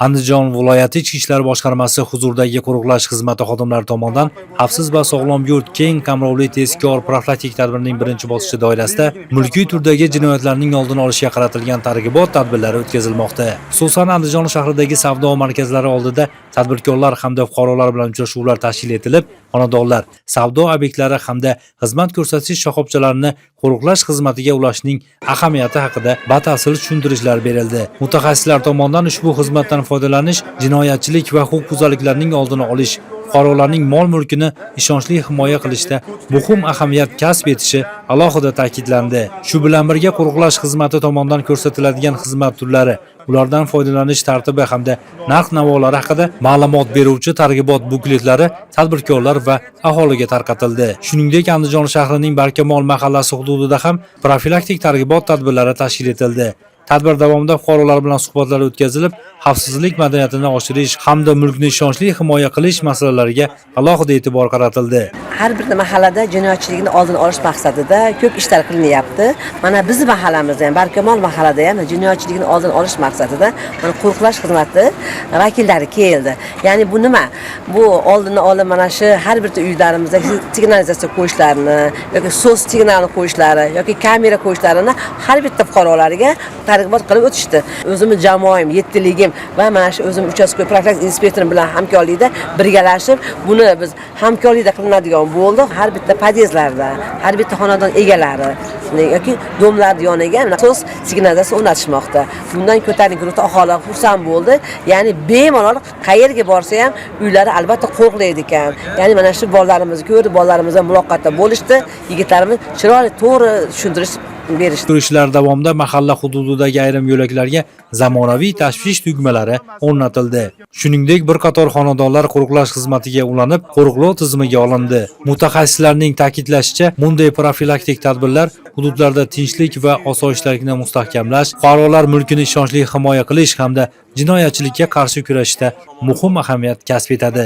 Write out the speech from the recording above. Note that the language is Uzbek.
Andijon viloyati Ichki ishlar boshqarmasi huzuridagi qo'riqlash xizmati xodimlari tomonidan xavfsiz va sog'lom yurt keng qamrovli tezkor profilaktik tadbirining birinchi bosqichi doirasida mulkiy turdagi jinoyatlarning oldini olishga qaratilgan targ'ibot tadbirlari o'tkazilmoqda. Xususan, Andijon shahridagi savdo markazlari oldida tadbirkorlar hamda fuqarolar bilan uchrashuvlar tashkil etilib, xonadonlar, savdo obyektlari hamda xizmat ko'rsatish shoxobchalarini qo'riqlash xizmatiga ulashning ahamiyati haqida batafsil tushuntirishlar berildi. Mutaxassislar tomonidan ushbu xizmatdan foydalanish jinoyatchilik va huquqbuzarliklarning oldini olish, fuqarolarning mol-mulkini ishonchli himoya qilishda muhim ahamiyat kasb etishi alohida ta'kidlandi. Shu bilan birga qo'riqlash xizmati tomonidan ko'rsatiladigan xizmat turlari, ulardan foydalanish tartibi hamda narx-navolari haqida ma'lumot beruvchi targ'ibot bukletlari tadbirkorlar va aholiga tarqatildi. Shuningdek, Andijon shahrining Barkamol mahallasi hududida ham profilaktik targ'ibot tadbirlari tashkil etildi. Tadbir davomida fuqarolar bilan suhbatlar o'tkazilib, xavfsizlik madaniyatini oshirish hamda mulkni ishonchli himoya qilish masalalariga alohida e'tibor qaratildi. Har bir mahallada jinoyatchilikni oldini olish maqsadida ko'p ishlar qilinyapti. Mana bizni mahallamizda ham, Barkamol mahallada ham jinoyatchilikni oldini olish maqsadida mana qo'riqlash xizmati vakillari keldi. Ya'ni bu nima? Bu oldini olib mana shu har bitta uylarimizda signalizatsiya qo'yishlarini yoki SOS signalini qo'yishlari yoki kamera qo'yishlarini har bitta fuqarolarga targ'ibot qilib o'tishdi. O'zimni jamoam, yettiligim va mana shu o'zim участковый profilaktik inspektorim bilan hamkorlikda birgalashib, buni biz hamkorlikda qilinadigan bo'ldi. Har bitta podyezdlarda, har bitta xonadon egalari yoki дом lar yoniga SOS signalizatsiya o'rnatishmoqda. Bundan ko'tarinki ruhda aholi xursand bo'ldi. Ya'ni bemalol qayerga borsa ham uylari albatta qo'riqlaydi ekan. Ya'ni mana shu bolalarimizni ko'rdi, bolalarimiz bilan muloqotda bo'lishdi. Yigitlarimiz chiroyli, to'g'ri tushuntirish berishdi. Ko'rishlar davomida mahalla hududidagi ayrim yo'laklarga zamonaviy tashvish tugmalari o'rnatildi. Shuningdek, bir qator xonadonlar qo'riqlash xizmatiga ulanib, qo'riqlov tizimiga olindi. Mutaxassislarning ta'kidlashicha, bunday profilaktik tadbirlar hududlarda tinchlik va osoyishtalikni mustahkamlash, fuqarolar mulkini ishonchli himoya qilish hamda jinoyatchilikka qarshi kurashishda muhim ahamiyat kasb etadi.